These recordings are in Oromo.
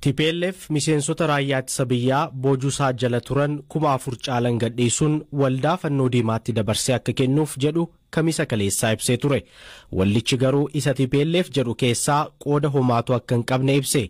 TPLF miseensota raayyaa ittisa biyyaa boojuusaa jala turan 4,000 caalan gadhiisuun waldaa fannoo diimaatti dabarsee akka kennuuf jedhu Kamisa kaleessaa ibsee ture. Waldichi garuu isa TPLF jedhu keessaa qooda homaatu akka hin qabne ibse.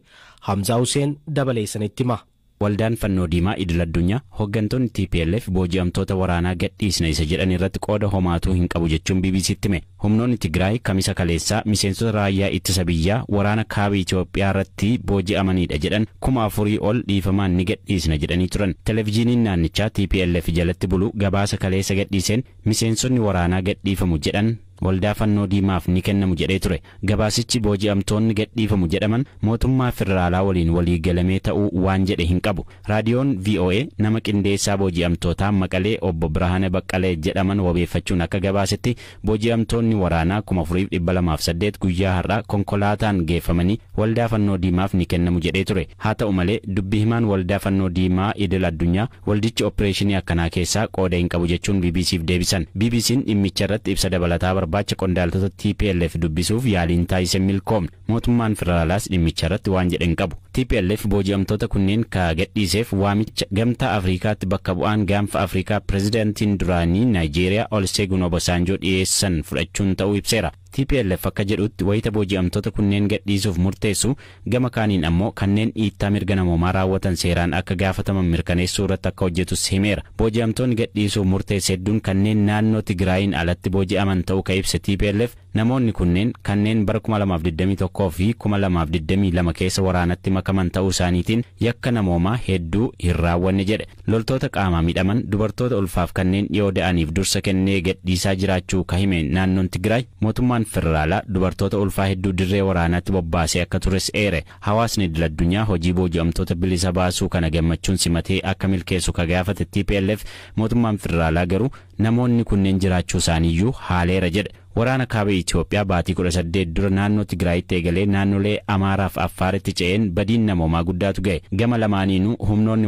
Hamzaa Huseen dabalee sanitti hima. Waldaan Fannoo Diimaa Idil Addunyaa hooggantoonni TPLF booji'amtoota waraanaa gadhiisna isa jedhan irratti qooda homaatuu hin qabu jechuun BBCtti hime. Humnoonni Tigraay Kamisa kaleessaa miseensota raayyaa ittisa biyyaa waraana kaaba Itoophiyaa irratti booji'amanidha jedhan 4,000 ol dhiifamaan ni gadhiisna jedhanii turan. Televezyiiniin naannichaa TPLF jalatti bulu gabaasa kaleessa gadhiiseen miseensonni waraanaa gadhiifamu jedhan waldaa fannoo diimaaf ni kennamu jedhee ture. Gabaasichi booji'amtoonni gadhiifamu jedhaman mootummaa federaalaa waliin walii galamee ta'uu waan jedhe hin qabu. Raadiyoon VOA nama qindeessaa booji'amtootaa Maqalee obbo Birhaane Baqqalee jedhaman wabeeffachuun akka gabaasetti booji'amtoonni waraanaa 4,208 guyyaa har'aa konkolaataan geeffamanii waldaa fannoo diimaaf ni kennamu jedhee ture. Haa ta'u malee, dubbi himaan waldaa fannoo diimaa idil addunyaa waldichi opereeshinii akkanaa keessaa qooda hin qabu jechuun BBCf deebisan. BBC'n dhimmicha irratti ibsa dabalataa barbaacha qondaaltota TPLF dubbisuuf yaaliin taasise milkoomne. Mootummaan federaalaas dhimmicha irratti waan jedhe hin qabu. TPLF booji'amtoota kunneen ka gadhiiseef waamicha Gamtaa Afriikaatti bakka bu'aan gaanfa Afrikaa pirezidaantiin duraanii Naayijeeriyaa Olusegun Obasanjoo dhiyeessan fudhachuun ta'uu ibseera. TPLF akka jedhutti wayita booji'amtoota kunneen gadhiisuuf murteessu gama kaaniin ammoo kanneen dhiittaa mirga namoomaa raawwatan seeraan akka gaafataman mirkaneessuu irratti akka hojjetus himeera. Booji'amtoonni gadhiisuuf murteesse hedduun kanneen naannoo Tigraayin alatti booji'aman ta'uu ka ibse TPLF, namoonni kunneen kanneen bara 2021 fi 2022 keessa waraanatti makaman ta'uu isaaniitiin yakka namoomaa hedduu hin raawwanne jedhe. Loltoota qaamaa miidhaman, dubartoota ulfaaf kanneen dhiyoo da'aniif dursa kennee gadhiisaa jiraachuu ka hime naannoon Tigraay, mootummaan federaalaa dubartoota ulfaa hedduu dirree waraanaatti bobbaasee akka tures eere. Hawaasni idil addunyaa hojii booji'amtoota bilisa baasuu kana gammachuun simatee akka milkeessu ka gaafate TPLF, mootummaan federaalaa garuu namoonni kunneen jiraachuu isaaniiyyuu haaleera jedhe. Waraana kaaba Itoophiyaa baatii 18 dura naannoo Tigraayitti eegalee naannolee Amaaraaf Affaaritti ce'een badiin namoomaa guddaatu ga'e. Gama lamaaniinuu humnoonni